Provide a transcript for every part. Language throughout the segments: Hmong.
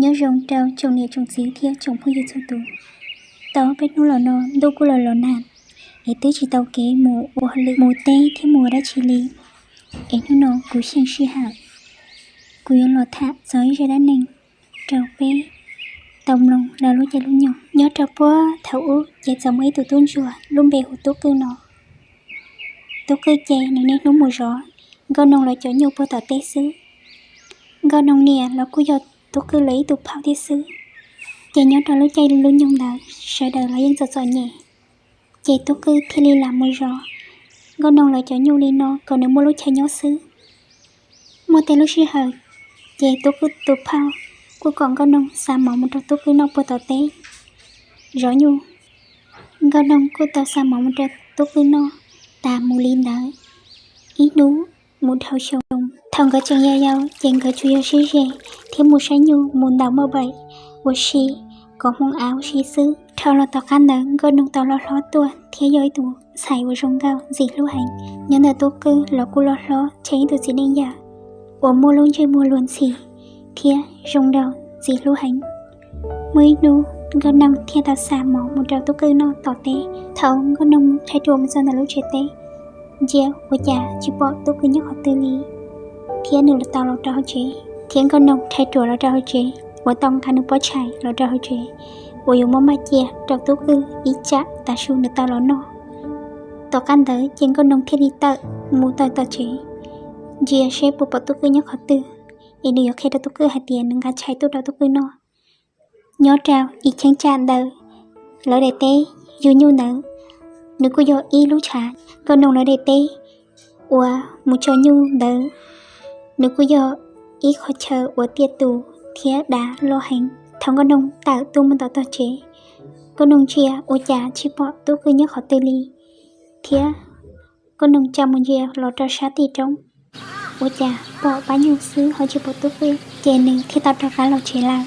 Nyob zoo rau tsoom niam tsoom txiv thiab tsoom phooj ywg txhua tus. Tau peb hnub los no ntuj kuj los los nag, es twb tsis tau kev mus ua hauj lwm mus teb thiab mus ua dab tsi li, es hnub no kuv xyeej sij hawm, kuv yuav los tham txog ib zaj dab neeg rau peb tau mloog rau lub caij lub nyoog. Nyob rau puag thaum ub ces txawm muaj ib tug tub ntsuag lub npe hu Tub Qwj no. Tub Qwj ces nws niaj hnub mus zov Nkauj Noog lawv cov nyuj puag tom teb xwb. Nkauj Noog niam los kuj yog Tub Qwj lawv ib tug phauj thiab xwb. Ces nyob rau lub caij lub nyoog ntawd sawv daws los yeej txom txom nyem, ces Tub Qwj thiaj li lam mus zov Nkauj Noog lawv cov nyuj li no kom nws muaj lub chaw nyob xwb. Muaj tej lub sij hawm ces Tub Qwj tus phauj kuj kom Nkauj Noog xa mov mus rau Tub Qwj noj puag tom teb zov nyuj. Nkauj Noog kuj tau xa mov mus rau Tub Qwj noj tas mus li ntawd ib hnub mus dhau xyoo. Thaum nkawd tseem yau yau ces nkawd tsuas yog sib ze thiab mus saib nyuj, mus ntaus maj baim ua si, kov hmoov av ua si xwb. Dhau los tom qab ntawd Nkauj Noog tau loj hlob tuaj thiab yog ib tus ntxhais uas zoo nkauj ntxim hlub heev. Nyob ntawm Tub Qwj los kuj loj hlob tsheej ib tug txiv neej yawg uas muaj lub ntsej muag luag ntxhi thiab zoo nraug ntxim hlub heev. Muaj ib hnub Nkauj Noog thiaj tau xa mov mus rau Tub Qwj noj tom teb. Thaum Nkauj Noog rhais ruam mus txog ntawm lub tsev teb, ntsia ua cas tsis pom Tub Qwj nyob qhov twg li, thiab nws tau los rau hauv tsev. Thiab Nkauj Noog rhais ruam los rau hauv tsev uas tau nqa nws pob tshais los rau hauv tsev uas yuav muab maj cia rau Tub Qwj ib tsam tav su nws tau los noj. Tom qab ntawd ces Nkauj Noog thiaj li tawm mus txog tom tsev, ntsia seb puas pom Tub Qwj nyob qhov twg, es nws yuav qhia rau Tub Qwj hais tias nws nqa tshais tuaj rau Tub Qwj noj. Nyob rau ib cheeb tsam ntawm lawv daim teb yug nyuj ntawd, nws kuj yog ib lub tshav. Nkauj Noog lawv daim teb uas mus tso nyuj ntawd, nws kuj yog ib qhov chaw uas tiaj tus thiab dav loj heev. Thaum Nkauj Noog tawm tuaj mus tom tog tsev, Nkauj Noog ntsia ua cas tsis pom Tub Qwj nyob qhov twg li, thiab Nkauj Noog tsa mus ntsia los rau sab tim roob, ua cas pom pab nyuj xwb ho tsis pom Tub Qwj, ces nws thiaj tau rov qab los tsev lawm.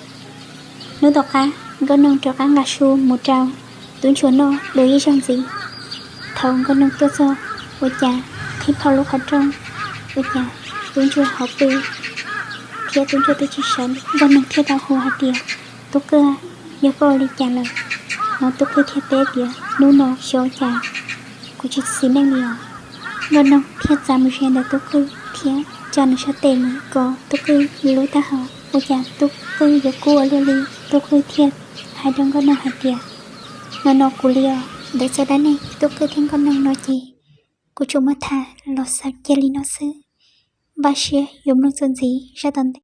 Hnub tom qab Nkauj Noog rov qab nqa su mus rau tub ntsuag noj dua ib zaug ntxiv. Thaum Nkauj Noog tuaj txog, ua cas qhib plho lub qhov rooj, ua cas tub ntsuag ho pw thiab tub ntsuag twb tsis sawv li. Nkauj Noog thiaj tau hu hais tias, Tub Qwj, yog koj ua li cas lawm? No Tub Qwj thiaj teb tias, hnub no xyov cas kuv tsis xis neej li os. Nkauj Noog thiaj txav mus ze ntawm Tub Qwj thiab tsa nws sab tes mus kov Tub Qwj lub taub hau, ua cas Tub Qwj yuav kub ua luaj li. Tub Qwj thiaj hais rau Nkauj Noog hais tias, no no kuv li os. Ntawd txoj dab neeg Tub Qwj thiab Nkauj Noog no ces kuv tsuas muab tham los xaus cia li no xwb. Npaj siab yuav mloog txuas ntxiv zaj tom ntej.